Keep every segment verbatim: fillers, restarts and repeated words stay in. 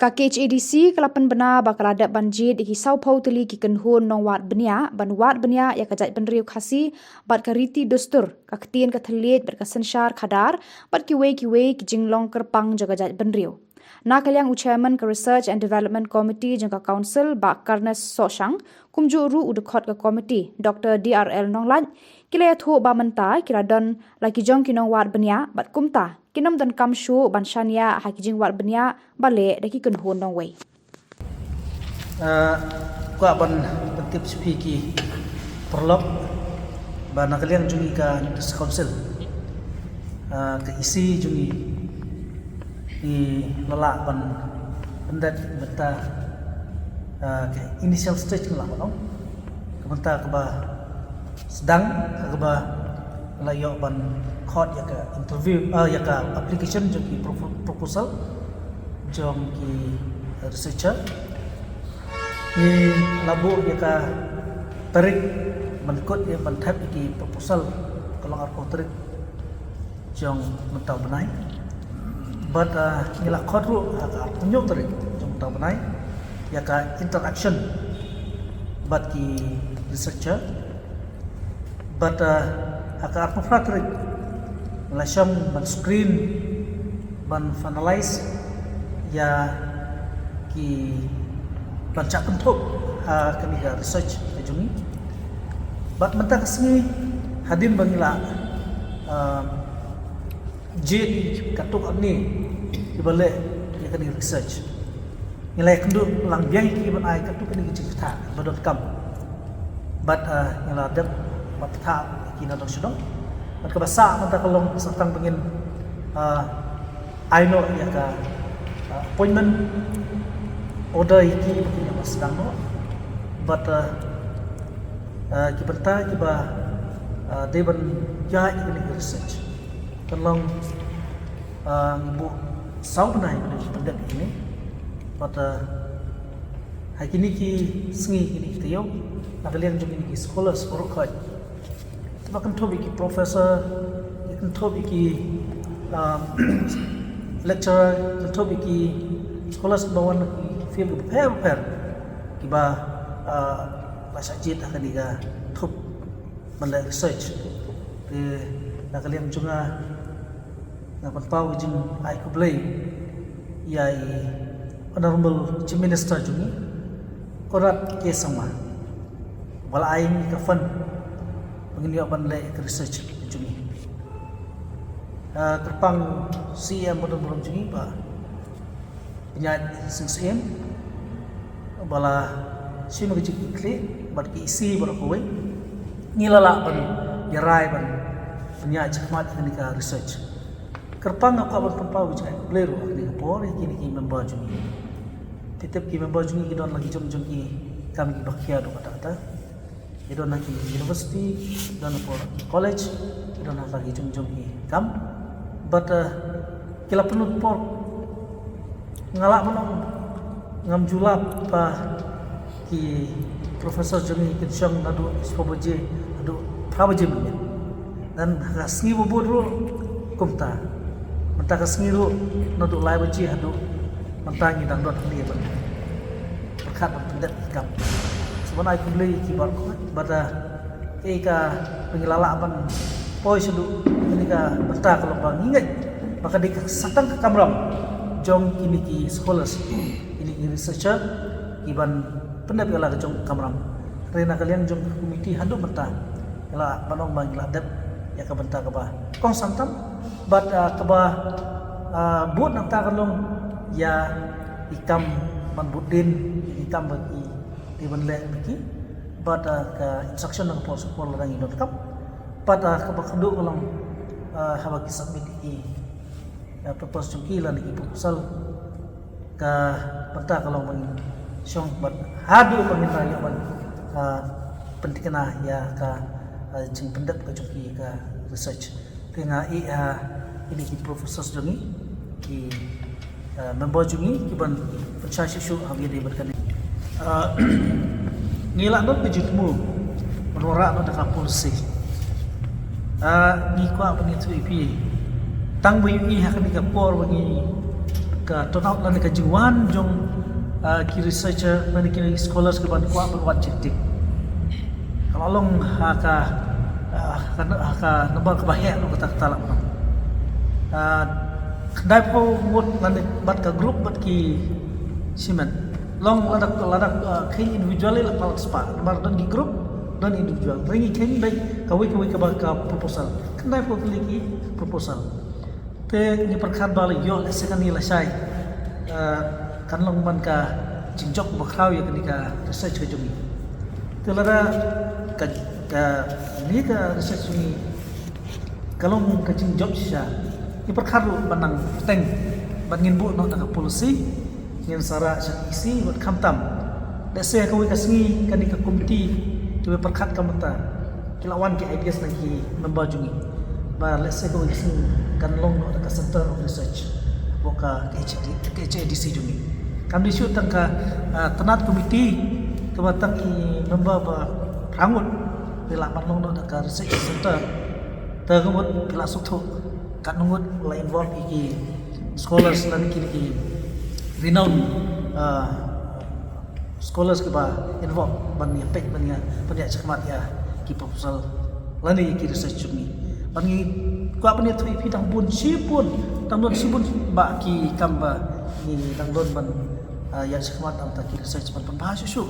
Ka KHADC ka la pynbna ba ka la dep ban jied ïa ki sawphew tylli ki kynhun nongwad bniah ban wad bniah ïa ka jaitbynriew Khasi bad ka riti dustur, ka ktien ka thylliej bad ka synshar khadar bad kiwei kiwei ki jinglong kyrpang jong ka jaitbynriew. Na ka liang u Chairman ka Research and Development Committee jong ka Council, Bah Carnes Sohshang, kumjuh ruh u dkhot ka Committee, Dr D R L Nonglait, ki la ïathuh ba mynta ki la don la ki jong ki nongwad bniah bad kumta kin ym donkam shuh ban shaniah ha ki jingwad bniah ba leh da ki kynhun nongwei. Uh, kwah ban pyntip sha phi ki paralok ba na ka liang jong ngi ka District Council, uh, ka EC jong ngi, ngi la lah ban pyndep mynta, uh, ka initial stage ngi lah ban ong. Ka mynta kaba sdang, kaba la ïoh ban khot ïa ka interview, uh, ïa ka application jong ki propo-, proposal jong ki researcher. Ngi la buh ïa ka tarik ban kut ïa ban thep ïa ki proposal ka long arphew tarik jong mynta u bnai. Bad, uh, ngi la khot ruh ha ka arphew hynñiew tarik jong mynta u bnai ïa ka interaction bad ki researcher. Bad, uh, ha ka arphew phra tarik la shong ban screen, ban finalize ïa ki ban shah kynthup ha kane ka research ka jong ngi. Bad mynta ka sngi hadien ba ngi la, uh, jied katto katne kiba leh ïa kane ka research, ngi la ïakynduh lang biang ïa ki ban ai katto katne ka jingkyrpad ba donkam. Bad, uh, ngi la dep ban pynthah ïa ki na dong sha dong. Bad kaba sah mynta ka long sa tang ba ngin, uh, ai noh ïa ka, uh, appointment order ïa ki ba kin ïa sdang noh. Bad, uh, uh, ki bynta kiba, uh, dei ban ïaid ïa kane ka research kan long, uh, ngi buh saw bnai ban pyndep ïa kine. Bad, uh, ha kine ki sngi, kine ki taïew, na ka liang jong kine ki scholars baroh khoit, kiba kynthup ïa ki professor, ki kynthup ïa ki, um, lecturer, kynthup ïa ki scholars kiba wan na ki field kiba pher bapher, kiba, uh, la shah jied ha kane ka thup ban leh research. Te na ka liang jong nga, nga pynpaw ka jingai khublei ïa i Honorable Chief Minister jong ngi, Conrad K Sangma, ba la ai ngi ka fund ba ngin ïoh ban leh ka research jong ngi. Ah, kyrpang CEM burom burom jong ngi, Bah Pynïaid Sing Syiem, ba la shim ka jingkitkhlieh bad ki EC baroh kawei, ngi la lah ban ïarai ban pynïaid shakhmat ïa kane ka research. Kyrpang nga kwah ban pynpaw ka jingai khublei ruh ha kane ka por ïa kine ki member jong ngi. Phi tip ki member jong ngi ki don la ki jong jong ki kam kiba khia haduh katta katta. Ki don ha ki university, ki don ha ki college, ki don ha ki jong jong ki kam. Bad, uh, ki la pynlut por, nga lah ban ong ngam ju lap ba ki professor jong ngi kin shong naduh shiphew baje haduh phra baje mynmiet. Te ha ka sngi ba bud ruh kumta. Mynta ka sngi ruh naduh lai baje haduh mynta ngi dang don hangne ban pyrkhat ban pyndep ki kam. Sa ban ai khublei ïa ki baroh khoit, bad, uh, kaei kaba ngi la lah ban poi shaduh kane ka bynta ka long ba ngi ngeit ba ka dei ka sa tang ka kamram jong kine ki scholars, kine ki researcher, ki ban pyndep ïa la ka jong ka kamram. Hynrei na ka liang jong ka committee haduh mynta ngi lah ban ong ba ngi la dep ïa ka bynta kaba kongsan tam, bad, uh, kaba, uh, bud nangta ka long ïa i kam ban bud dien, i kam ba ki dei ban leh ba ki, bad, uh, ka instruction na ka por sha ka por lada ngi donkam. Bad, uh, kaba khatduh ka long, uh, haba ki submit ïa ki, uh, papers jong ki lane ki proposal, ka bynta ka long ban shong bad haduh ba ngin ïoh ban, ah, pynthikna ïa ka, ah, jingpyndep ka jong ki ka research. Te nga ïa, ah, kine ki professors jong ngi, ki, ah, member jong ngi ki ban pynshai shuh shuh ha ba ïadei bad kane. Ah, ngi la don ka jingthmu ban wanrah noh da ka policy. Ah, ngi kwah ban ïathuh ïa phi, tang ba ïohi ha kane ka por ba ngi Ka turnout lane ka jingwan jong, ah, ki researcher lane ki scholars ki ban kwah ban wad jingtip. Ka la long ha ka, ah, ka, ha ka number kaba heh noh kata kata la long. Ah, khyndai phew ngut lane bad ka group bad ki shimet. Long lada, lada, ah, kheiñ individually la palat spah. Namar don ki group, don individual. Hynrei ngi kheiñ beit kawei kawei kaba ka proposal. Khyndai phew tylli ki proposal. Te ngi pyrkhat ba la ïoh lehse kane lashai, eh, kan long man ka jingjop ba khraw ïa kane ka research ka jong ngi. Te lada ka, kane ka research jong ngi ka long ka jingjop shisha, ngi pyrkhat ruh ban nang bteng, ban ngin buh noh da ka policy, ngin sa rah sha E C bad khamtam. Lehse ha kawei ka sngi kane ka committee kiba pyrkhat ka mynta ki la wan ki ideas na ki member jong ngi ba lehse kawei ka sngi kan long noh da ka Center of Research hapoh ka, ka H A D, ka H A D C jong ngi. Kam dei shuh tang ka, ah, tnat committee kaba tang ki member ba phra ngut, ki lah ban long noh da ka research center. Te ka mut ki la sngewthuh katno ngut la involve ïa ki scholars lane ki, ki renowned, ah, scholars kiba involve ban ïa peit, ban ïa, ban ïa shakmat ïa ki proposal lane ïa ki research jong ngi. Ban ngi kwah ban ïathuh ïa phi dang bun shibun, dang don shibun bah ki kam ba ngi dang don ban, ah, ïa shakmat ïa kita ki research ban pynbha shuh shuh.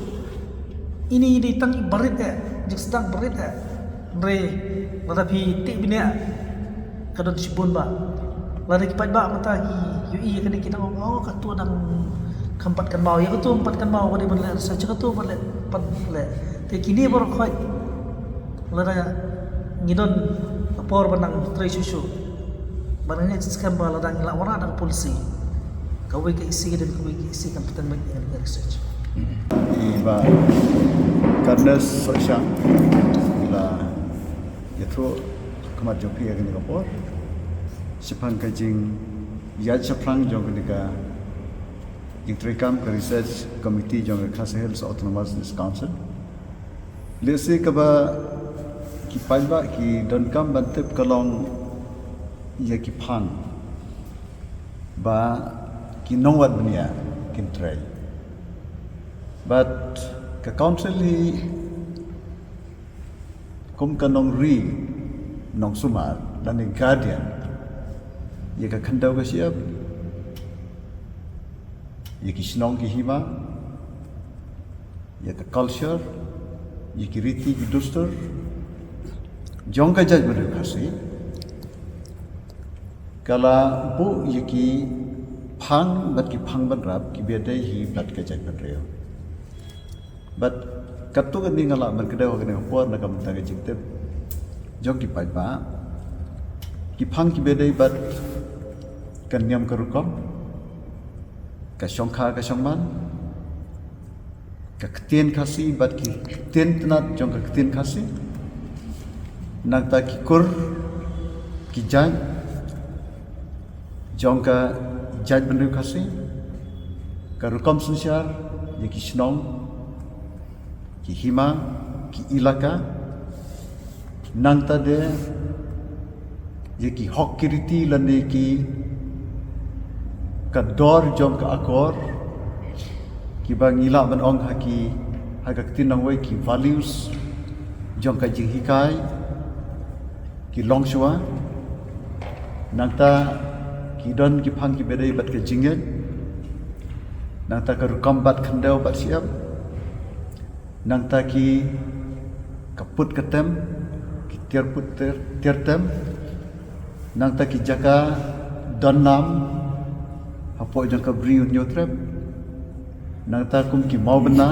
Ini dei tang i barit eh, jingsdang barit eh. Hynrei lada phi tip bniah ka don shibun bah. Lada ki paidbah mynta ki ïohi ïa kane ki dang ong, oh, kato dang kham pat kynmaw, ïa kato kham pat kynmaw, ka dei ban leh research, kato ban leh, ban leh. Te kine baroh khoit lada ngi don ka por ban nang trei shuh shuh, ban nang ngeit skhem ba lada ngi lah wanrah da ka policy, kawei ka E C ka dei kawei ka E C kan bteng beit ïa ka research. Ïa i Bah Carnes Sohshang i la ïathuh ha khmat jong phi ïa kane ka por shaphang ka jingïaid shaphrang jong kane ka jingtreikam ka Research Committee jong ka Khasi Hills Autonomous District Council. Lehse kaba ki paidbah ki donkam ban tip ka long ïa ki phang ba ki nongwad bniah kin trei. Bad ka council hi kum ka nongri nongsumar lane guardian ïa ka khyndew ka shyiap, ïa ki shnong ki hima, ïa ka culture, ïa ki riti ki dustur jong ka jaitbynriew Khasi. Ka la buh ïa ki phang bad ki phang bynrap kiba dei hi bad ka jaitbynriew. Bad katto katne nga lah ban kdew ha kane ka por na ka bynta ka jingtip jong ki paidbah. Ki phang kiba dei bad ka niam ka rukom, ka shongkha ka shongman, ka ktien Khasi bad ki ktien tnat jong ka ktien Khasi, nangta ki kur ki jait jong ka jaitbynriew Khasi, ka rukom synshar ïa ki shnong, ki hima, ki ilaka, nangta de ïa ki hok ki riti lane ki ka dor jong ka akor, kiba ngi lah ban ong ha ki, ha ka ktien nongwei ki values jong ka jinghikai, ki longshuwa, nangta ki don ki phang kiba dei bad ka jingngeit, nangta ka rukom bat khyndew bat shyiap, nangta ki ka put ka tem, ki tiar put tiar, tiar tem, nangta ki jaka don nam hapoh jong ka Bri U Hynñiewtrep, nangta kum ki mawbynna,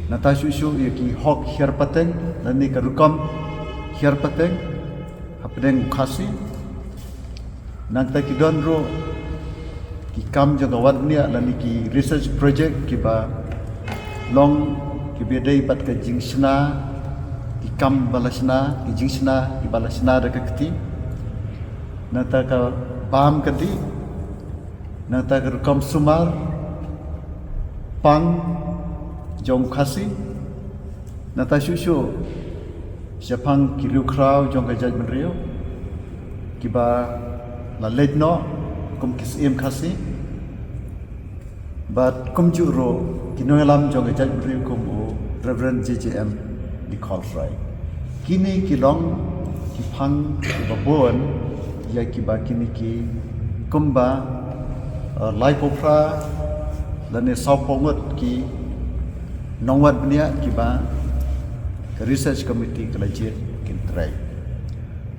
nangta shuh shuh ïa ki hok hiar pateng lane ka rukom hiar pateng hapdeng u Khasi. Nangta ki don ruh ki kam jong ka wad bniah lane ki research project kiba long kiba dei bad ka jingshna, ki kam ba la shna, ki jingshna kiba la shna da ka kti. Nangta ka bam ka dih, nangta ka rukom sumar pang jong u Khasi, nangta shuh shuh shaphang ki riewkhraw jong ka jaitbynriew kiba la leit noh, kum ki Syiem Khasi bad kumjuh ruh ki nongïalam jong ka jaitbynriew kum u Reverend J J M Nichols Rai. Kine ki long ki phang kiba bun ïa kiba kine ki kumba, eh, laiphew phra lane sawphew ngut ki nongwad bniah kiba ka research committee ka la jied kin trei.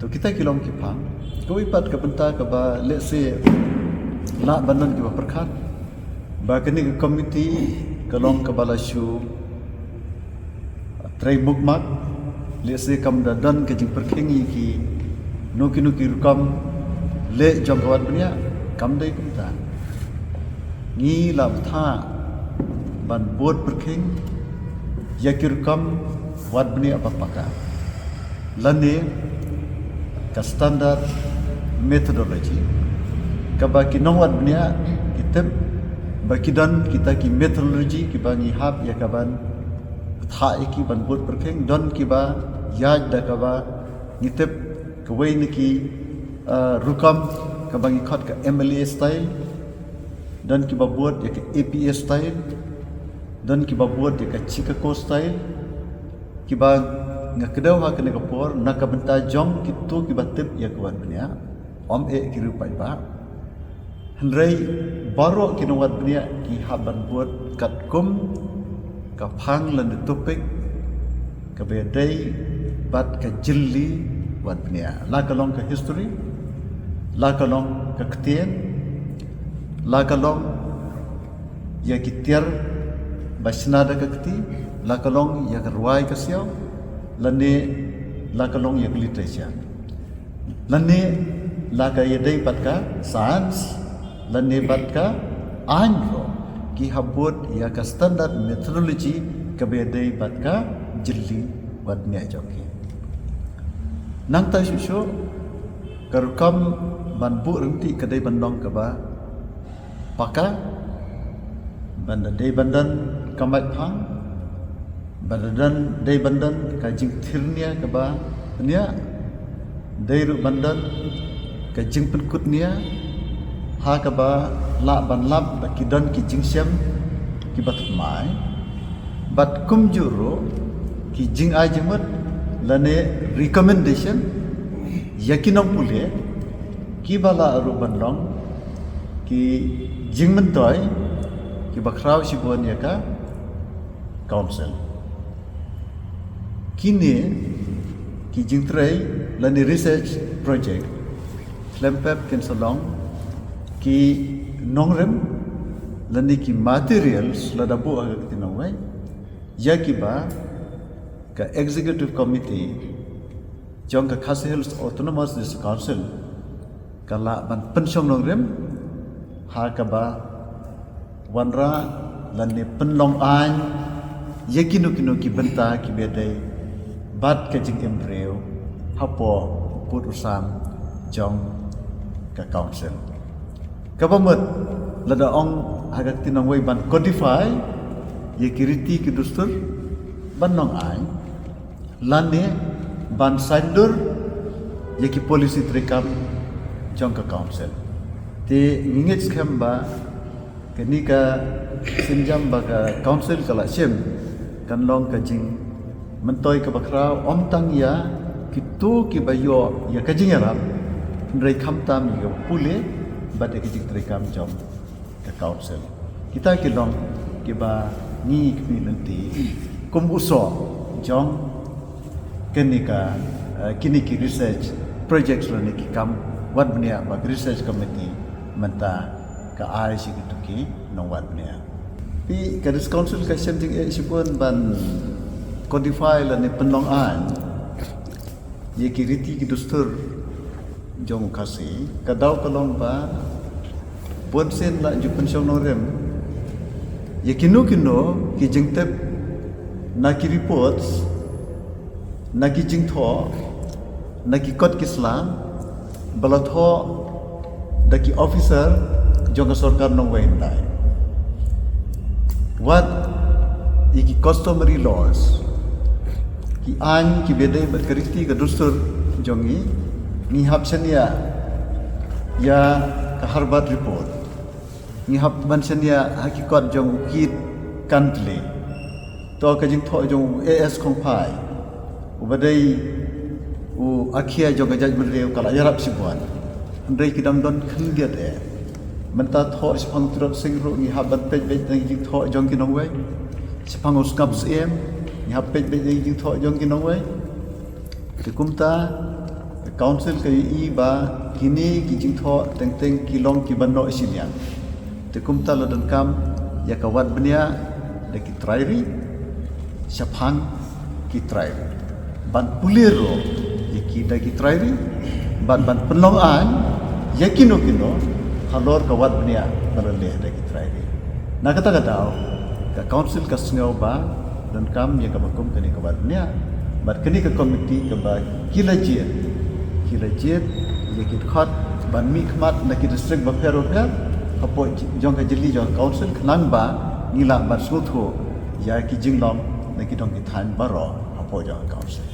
To kita ki long ki phang. Kawei pat ka bynta kaba lehse lah ban don kiba pyrkhat ba kane ka committee ka long kaba la shu trei mukmak, lehse kam da don ka jingpyrkhing ïa kino kino ki rukom leh jong ka wad bniah, kam dei kumta. Ngi la bthah ban bud pyrkhing ïa ki rukom wad bniah ba paka lane ka standard methodology kaba ki nongwad bniah ki tip ba ki don kita ki methodology kiba ngi hap ïa ka ban bthah ïa ki ban bud pyrkhing. Don kiba ïaid da kaba ngi tip kawei na ki, uh, rukom kaba ngi khot ka M L A style, don kiba bud ïa ka A P A style, don kiba bud ïa ka Chicago style, kiba nga kdew ha kane ka por na ka bynta jong kito kiba tip ïa ka wad bniah, ym eh ki riew paidbah. Hynrei baroh ki nongwad bniah ki hap ban bud katkum ka phang lane topic kaba ïadei bad ka jylli wad bniah, la ka long ka history, la ka long ka ktien, la ka long ïa ki tiar ba shna da ka kti, la ka long ïa ka rwai ka siaw, lane la ka long ïa ka literature, lane la ka ïadei bad ka science, lane bad ka aiñ ruh. Ki hap bud ïa ka standard methodology kaba ïadei bad ka jylli wad bniah jong ki. Nangta shuh shuh ka rukom ban buh ryntih ka dei ban long kaba paka, ban da dei ban don ka maitphang, ban da don, dei ban don ka jingthir nia kaba nia, dei ruh ban don ka jingpynkut nia ha kaba lah ban lap ba ki don ki jingshem kiba thymmai, bad kumjuh ruh ki jingai jingmut lane recommendation ïa ki nongpule kiba lah ruh ban long ki jingmyntoi kiba khraw shibun ïa ka council. Kine ki jingtrei lane research project khlem pep kin sa long ki nongrim lane ki materials lada buh ha ka ktien nongwei ïa kiba ka executive committee jong ka Khasi Hills Autonomous District Council ka lah ban pynshong nongrim ha kaba wanrah lane pynlong aiñ ïa kino kino ki bynta kiba dei bad ka jingim briew hapoh u pud u sam jong ka council. Kaba mut lada ong ha ka ktien nongwei ban codify ïa ki riti ki dustur ban long aiñ lane ban saiñdur ïa ki policy treikam jong ka council. Te ngi ngeit skhem ba kane ka sienjam ba ka council ka la shim kan long ka jingmyntoi kaba khraw ym tang ïa kito kiba ïoh ïa ka jingïarap hynrei khamtam ïa kiba pule bad ïa ka jingtreikam jong ka council. Kita ki long kiba ngi khmih lynti kum u soh jong kane ka, eh, kine ki research projects lane ki kam wad bniah ba ka research committee mynta ka ai sha kito ki nongwad bniah. Phi, ka District Council ka shem jingeh shibun ban codify lane pynlong aiñ ïa ki riti ki dustur jong u Khasi, ka daw ka long ba bun sien la ju pynshong nongrim ïa kino kino ki jingtip na ki reports, na ki jingthoh, na ki kot ki sla ba la thoh da ki officer jong ka sorkar nongwei hyndai. Wat ïa ki customary laws, ki aiñ kiba dei bad ka riti ka dustur jong ngi, ngi hap shaniah ïa Ka Harvard report. Ngi hap ban shaniah ha ki kot jong u Keith Cantley. To ka jingthoh jong u A S Khongphai. U ba dei u akhia jong ka jaitbynriew ka la ïarap shibun. Hynrei ki dang don khyndiat eh. Mynta thoh shaphang Tirot Sing ruh ngi hap ban peit beit na ki jingthoh jong ki nongwei. Shaphang u Sngap Syiem ngi hap peit beit na ki jingthoh jong ki nongwei. Te kumta, ka council ka ïohi ba kine ki jingthoh teng teng ki long ki ban noh shiliang. Te kumta la donkam ïa ka wad bniah da ki trai ri, shaphang ki trai ri. Ban pule ruh ïa ki da ki trai ri, ban ban pynlong aiñ ïa kino kino halor ka wad bniah ba la leh da ki trai ri. Na kata ka daw, ka council ka sngew ba donkam ïa kaba kum kane ka wad bniah. Bad kane ka committee kaba ki la jied, ki la jied ïa ki dkhot ban mihkhmat na ki district bapher bapher hapoh jong ka jylliew jong ka council khnang ba ngi lah ban sngewthuh ïa ki jinglong na ki dong ki thaiñ baroh hapoh jong ka council.